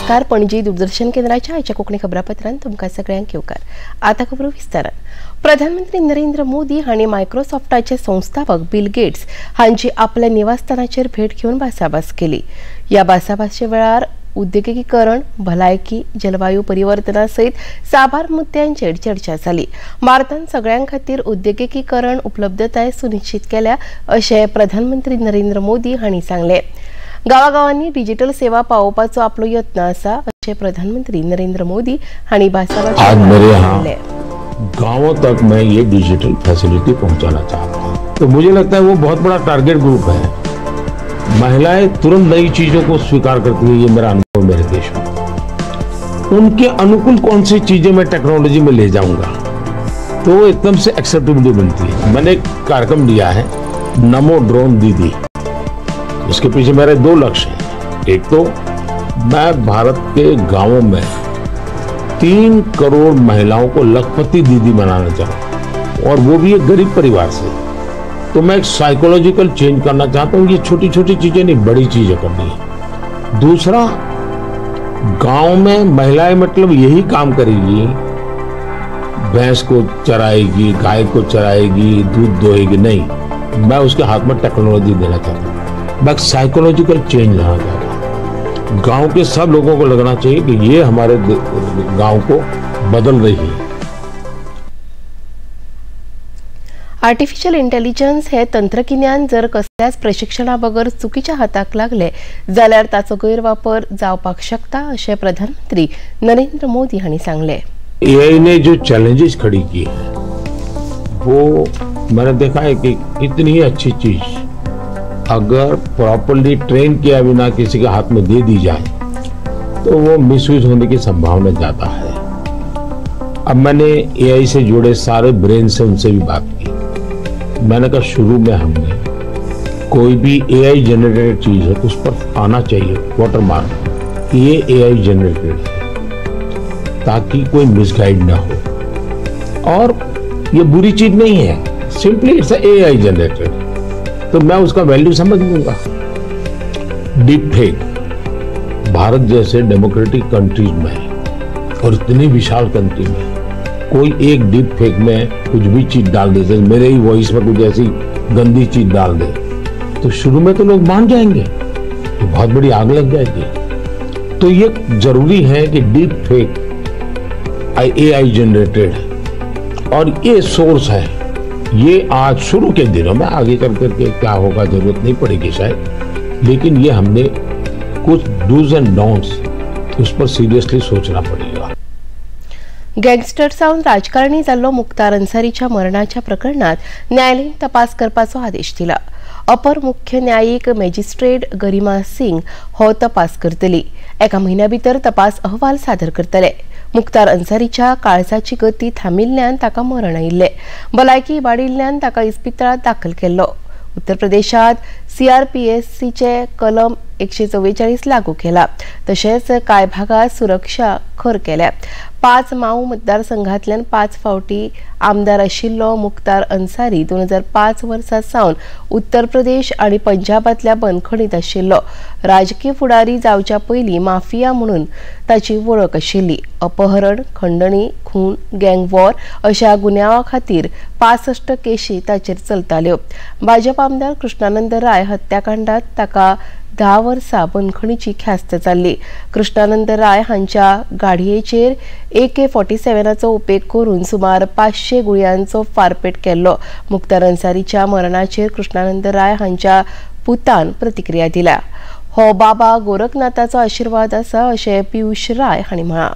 नमस्कार. पणजी दूरदर्शन केंद्राच्या आयच्या कोंकणी खबरापत्रांत तुमकां सगळ्यांक येवकार. आतां खबरो विस्तारान. प्रधानमंत्री नरेंद्र मोदी हांणी मायक्रोसॉफ्टाचे संस्थापक बिल गेट्स हांची आपल्या निवासस्थानाचेर भेट घेवन भासाभास केली. ह्या भासाभासे वेळार उद्योगिकीकरण, भलायकी, जलवायू परिवर्तना सयत साबार मुद्द्यांचेर चर्चा जाली. भारतान सगळ्यां खातीर उद्योगिकीकरण उपलब्धताय सुनिश्चित केल्या अशें प्रधानमंत्री नरेंद्र मोदी हांणी सांगलें. गांवागांवांनी डिजिटल सेवा पावोवपाचो आपलो यत्न आसा अशें प्रधानमंत्री नरेंद्र मोदी हांणी आज मेरे यहाँ गांवों तक मैं ये डिजिटल फैसिलिटी पहुंचाना चाहता हूँ। तो मुझे लगता है वो बहुत बड़ा टारगेट ग्रुप है। महिलाएं तुरंत नई चीजों को स्वीकार करती है, ये मेरा अनुभव मेरे देश में। उनके अनुकूल कौन सी चीजें मैं टेक्नोलॉजी में ले जाऊंगा तो एकदम से एक्सेप्टेबिलिटी बनती है। मैंने एक कार्यक्रम लिया है, नमो ड्रोन दीदी। इसके पीछे मेरे दो लक्ष्य हैं। एक तो मैं भारत के गांवों में 3 करोड़ महिलाओं को लखपति दीदी बनाना चाहता हूँ, और वो भी एक गरीब परिवार से। तो मैं एक साइकोलॉजिकल चेंज करना चाहता हूँ। ये छोटी छोटी चीजें नहीं, बड़ी चीजें करनी है। दूसरा, गांव में महिलाएं मतलब यही काम करेगी, भैंस को चराएगी, गाय को चराएगी, दूध दोहेगी, नहीं, मैं उसके हाथ में टेक्नोलॉजी देना चाहता हूँ। मैं साइकोलॉजिकल चेंज लाना चाहता हूँ। गांव के सब लोगों को लगना चाहिए कि ये हमारे गांव को बदल रही है। आर्टिफिशियल इंटेलिजन्स हे तंत्रगिन्यान जर कसल्याच प्रशिक्षणा बगर चुकीच्या हाताक लागले जाल्यार ताचो गैरवापर जावपाक शकता अशें प्रधानमंत्री नरेंद्र मोदी हांणी सांगलें. एआई ने जो चैलेंजेस खड़ी की है वो मैंने देखा है कि इतनी अच्छी चीज अगर प्रॉपरली ट्रेन किया बिना किसी के हाथ में दे दी जाए तो वो मिसयूज होने की संभावना ज़्यादा है। अब मैंने एआई से जुड़े सारे ब्रेन से उनसे भी बात की। मैंने कहा शुरू में हमने कोई भी एआई जनरेटेड चीज़ है उस पर आना चाहिए वाटरमार्क कि ये एआई जनरेटेड है, ताकि कोई मिसगाइड ना हो। और ये बुरी चीज़ नहीं है, सिंपली it's AI generated, तो मैं उसका वैल्यू समझ लूंगा। डीप फेक भारत जैसे डेमोक्रेटिक कंट्रीज में और इतनी विशाल कंट्री में कोई एक डीप फेक में कुछ भी चीज डाल दे, मेरे ही वॉइस में कुछ ऐसी गंदी चीज डाल दे, तो शुरू में तो लोग मान जाएंगे, तो बहुत बड़ी आग लग जाएगी। तो ये जरूरी है कि डीप फेक एआई जनरेटेड है और ये सोर्स है। ये आज शुरू के दिनों में, आगे चल करके क्या होगा जरूरत नहीं पड़ेगी शायद, लेकिन ये हमने कुछ डूज एंड डोंट्स उस पर सीरियसली सोचना पड़ेगा। गँगस्टर सावन राजकारणी जाल्लो मुख्तार अन्सारीच्या मरणाच्या प्रकरणात न्यायालयीन तपास करपाचो आदेश दिला. अपर मुख्य न्यायीक मॅजिस्ट्रेट गरिमा सिंग हो तपास करतली. एका म्हयन्या भितर तपास अहवाल सादर करतले. मुख्तार अन्सारीच्या काळजाची गती थांबिल्ल्यान ताका मरण आयिल्लें. भलायकी इबाडिल्ल्यान ताका इस्पितळांत दाखल केल्लो. उत्तर प्रदेशात सीआरपीएससीचे कलम 144 लागू केला. तशेंच कांय भागात सुरक्षा खर केल्या. 5 माऊ मतदारसंघांतल्यान 5 फावटी आमदार आशिल्लो मुख्तार अन्सारी 2005 वर्सा सावन उत्तर प्रदेश आनी पंजाबांतल्या बंदखणीत आशिल्लो. राजकीय फुडारी जावच्या पयलीं माफिया म्हणून ताची वळख आशिल्ली. अपहरण, खंडणी, खून, गँग वॉर अशा गुन्यांवा खातीर 65 केशी ताचेर चलताल्यो. भाजप आमदार कृष्णानंद राय हत्याकांडात ताका 10 वर्सां बंदखणीची ख्यास्त जाल्ली. कृष्णानंद राय हांच्या गाडयेचेर AK-47 उपेग करून सुमार 500 गुळयांचो फारपेट केल्लो. मुख्तार अन्सारीच्या मरणाचेर कृष्णानंद राय हांच्या पुतान प्रतिक्रिया दिल्या. हो बाबा गोरखनाथाचो आशिर्वाद आसा अशें पियूष राय हांणी म्हळां.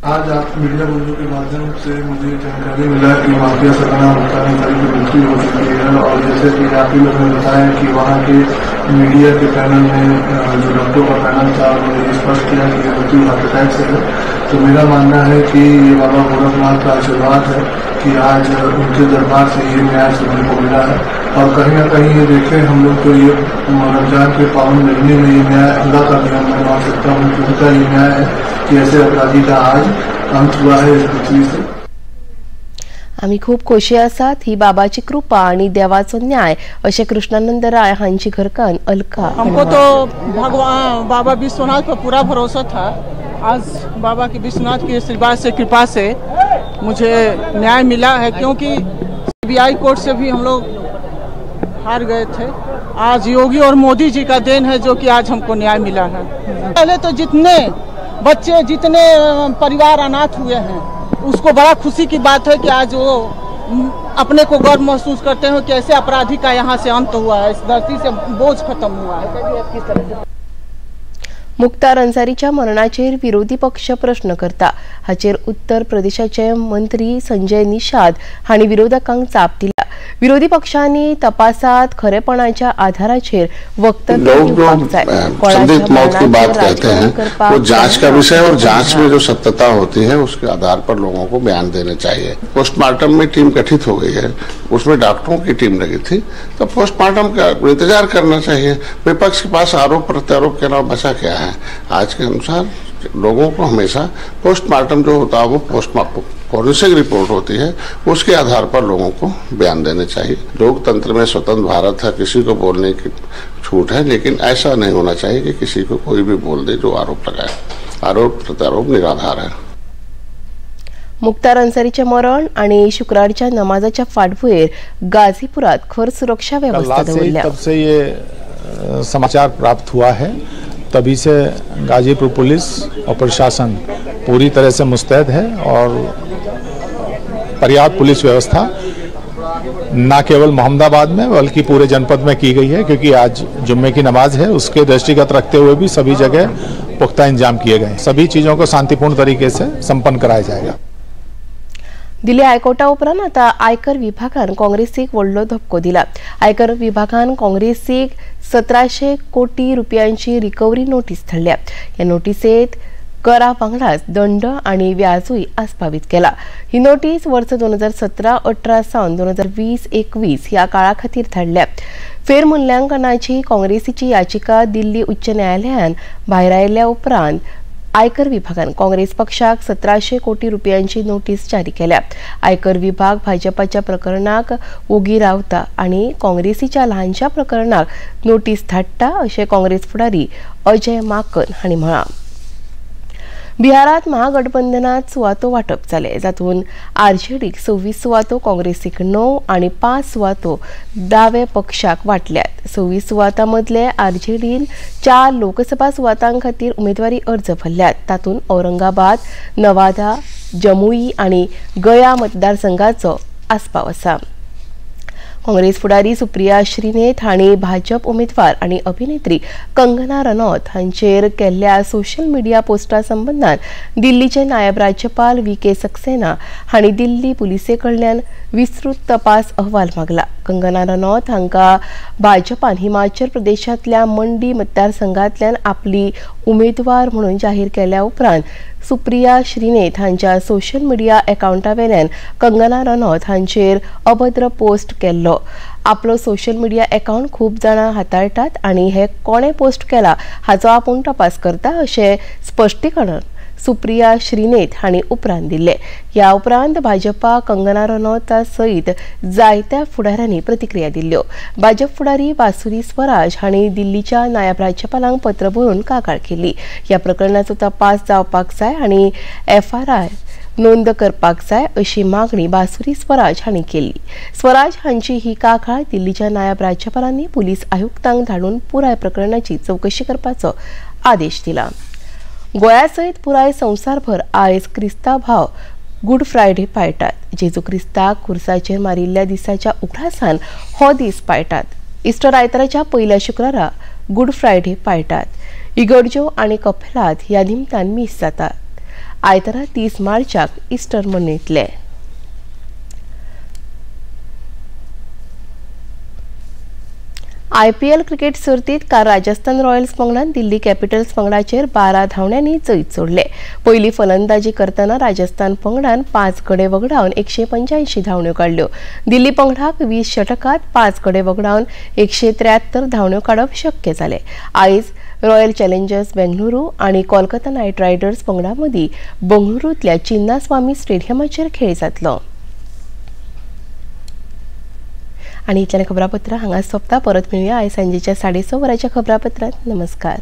आज आप मीडिया बंधु के माध्यम से मुझे जानकारी मिला कि माफिया सरगना मुख्तार अंसारी की मृत्यु हो चुकी है। और जैसे कि आप ही लोगों ने बताया कि वहाँ के मीडिया के पैनल में जो डॉक्टरों का पैनल था उन्होंने ये स्पष्ट किया कि मृत्यु हार्ट अटैक से है। तो मेरा मानना है कि ये बाबा गोरखनाथ का आशीर्वाद है कि आज उनके दरबार से ये न्याय सुनने को मिला है। और कहीं ना कहीं ये देखें हम लोग तो ये रमजान के पावन महीने में ये न्याय अल्लाह का नियम मैं मान सकता हूँ कि उनका ये न्याय है कि ऐसे अपराधी का आज अंत हुआ है इस पृथ्वी से। आमी खूब खोशी आसात, ही बाबाची कृपा आणि देवाचो न्याय अशें कृष्णानंद राय हांची घरकान्न अलका। हमको तो भगवान बाबा विश्वनाथ पर पूरा भरोसा था। आज बाबा के विश्वनाथ के आशीर्वाद से, कृपा से मुझे न्याय मिला है, क्योंकि सीबीआई कोर्ट से भी हम लोग हार गए थे। आज योगी और मोदी जी का then है जो कि आज हमको न्याय मिला है। पहले तो जितने बच्चे, जितने परिवार अनाथ हुए हैं, उसको बड़ा खुशी की बात है कि आज वो अपने को गर्व महसूस करते हैं कि ऐसे अपराधी का यहाँ से अंत हुआ है, इस धरती से बोझ खत्म हुआ है। मुख्तार अन्सारीच्या मरणाचेर विरोधी पक्ष प्रश्न करता। हाचेर उत्तर प्रदेशाचे मंत्री संजय निषाद हांणी विरोधकांक चाप दिला। विरोधी पक्षांनी तपासात खरेपणाच्या आधाराचेर वक्तव्य दिवपाक जाय। संदिग्ध मौत की बात कहते हैं, वो जांच का विषय और जांच में जो सत्यता होती है उसके आधार पर लोगों को बयान देने चाहिए। पोस्टमार्टम में टीम गठित हो गई है, उसमें डॉक्टरों की टीम लगी थी, तो पोस्टमार्टम का इंतजार करना चाहिए। विपक्ष के पास आरोप प्रत्यारोप के अलावा बचा क्या है? आज के अनुसार लोगों को हमेशा पोस्टमार्टम जो होता है वो पोस्टमार्टम फॉरेंसिक रिपोर्ट होती है, उसके आधार पर लोगों को बयान देने चाहिए। लोकतंत्र में स्वतंत्र भारत है, किसी को बोलने की छूट है, लेकिन ऐसा नहीं होना चाहिए कि किसी को कोई भी बोल दे जो आरोप लगाए। आरोप प्रत्यारोप निराधार है। मुख्तार अन्सारीचे मरण आणि शुक्रारच्या नमाजाच्या फाटभुंयेर गाझीपुरात खर सुरक्षा व्यवस्था दवरल्या। तब से ये समाचार प्राप्त हुआ है, तभी से गाजीपुर पुलिस और प्रशासन पूरी तरह से मुस्तैद है और पर्याप्त पुलिस व्यवस्था न केवल मोहम्मदाबाद में बल्कि पूरे जनपद में की गई है, क्योंकि आज जुम्मे की नमाज है, उसके दृष्टिगत रखते हुए भी सभी जगह पुख्ता इंतजाम किए गए। सभी चीज़ों को शांतिपूर्ण तरीके से संपन्न कराया जाएगा। दिल्ली हायकोर्टा उपरांत आता आयकर विभागान काँग्रेसीक व्हडलो धपको दिला। आयकर विभागान काँग्रेसीक 1700 कोटी रुपयांची रिकव्हरी नोटीस धाडल्या। ह्या नोटिसेत करा वांगडाच दंड आनी व्याजूय आस्पावीत केला। ही नोटीस वर्स 2017-18 सावन 2020-21 ह्या काळा खातीर धाडल्या। फेरमुल्यांकनाची काँग्रेसीची याचिका दिल्ली उच्च न्यायालयान भायरायल्या उपरांत आयकर विभागान काँग्रेस पक्षाक 1700 कोटी रुपयांची नोटीस जारी केल्या। आयकर विभाग भाजपाच्या प्रकरणाक ओगी रावता आनी काँग्रेसीच्या ल्हानशा प्रकरणाक नोटीस धाडटा अशें काँग्रेस फुडारी अजय माकन हांणी म्हळां। बिहारात महागठबंधनात सुवातो वाटप जालें, जातून आरजेडीक 26 सुवातो, काँग्रेसीक 9 आनी 5 सुवातो दावे पक्षाक वाटल्यात। 26 सुवातां मदले आरजेडीन 4 लोकसभा सुवातां खातीर उमेदवारी अर्ज भरल्यात। तातूंत औरंगाबाद, नवादा, जमुई आनी गया मतदारसंघाचो आस्पाव आसा। काँग्रेस फुडारी सुप्रिया श्रीनेत हांणी भाजप उमेदवार आनी अभिनेत्री कंगना रनौत हांचेर केल्ल्या सोशल मिडिया पोस्टा संबंदान दिल्लीचे नायब राज्यपाल व्ही के सक्सेना हांणी दिल्ली पुलिसे कडल्यान विस्तृत तपास अहवाल मागला। कंगना रनौत हांकां भाजपान हिमाचल प्रदेशांतल्या मंडी मतदारसंघांतल्यान आपली उमेदवार म्हणून जाहीर केल्या उपरांत सुप्रिया श्रीनेत हांच्या सोशल मिडिया अकाउंटावेल्यान कंगना रनौत हांचेर अभद्र पोस्ट केल्लो। आपलो सोशल मिडिया अकाउंट खूब जाणां हाताळटात आनी हे कोणे पोस्ट केला हाचो आपूण तपास करता अशें स्पश्टीकरण सुप्रिया श्रीनेत हांणी उपरांत दिल्लें। ह्या उपरांत भाजपा कंगना रनौता सयत जायत्या फुडाऱ्यांनी प्रतिक्रिया दिल्ल्यो। भाजप फुडारी बासुरी स्वराज हांणी दिल्लीच्या नायब राज्यपालांक पत्र बरोवन कागाळ केली। ह्या प्रकरणाचो तपास जावपाक जाय आनी एफआरआय नोंद करपाक जाय अशी मागणी बासुरी स्वराज हांणी केली। स्वराज हांची ही कागाळ दिल्लीच्या नायब राज्यपालांनी पुलीस आयुक्तांक धाडून पुराय प्रकरणाची चवकशी करपाचो आदेश दिला। गोंया सयत पुराय संवसारभर आयज क्रिस्तांव भाव गुड फ्रायडे पाळटात। जेजू क्रिस्ताक खुर्साचेर मारिल्ल्या दिसाच्या उगडासान हो दीस पाळटात। इस्टर आयताराच्या पयल्या शुक्रारा गुड फ्रायडे पाळटात। इगर्ज्यो आनी कपेलांत ह्या निमतान मीस जाता। आयतारा 30 मार्चाक इस्टर मनयतले। आयपीएल क्रिकेट सर्तीत काल राजस्थान रॉयल्स पंगडान दिल्ली कॅपिटल्स पंगडाचेर 12 धांवड्यांनी जैत जोडले। पयली फलंदाजी करतना राजस्थान पंगडान 5 गडे वगडावन 185 धांवड्यो काडल्यो। दिल्ली पंगडाक 20 षटकात 5 गडे वगडावन 173 धांवड्यो काडप शक्य जालें। आयज रॉयल चॅलेंजर्स बेंगळुरू आनी कोलकाता नायट रायडर्स पंगडा मदीं बंगळुरूंतल्या चिन्नास्वामी स्टेडियमाचेर खेळ जातलो। आनी इतल्यान खबरापत्र हांगा सोंपता. परत मेळुया आयज सांजेच्या 6:30 वरांच्या खबरापत्रांत. नमस्कार.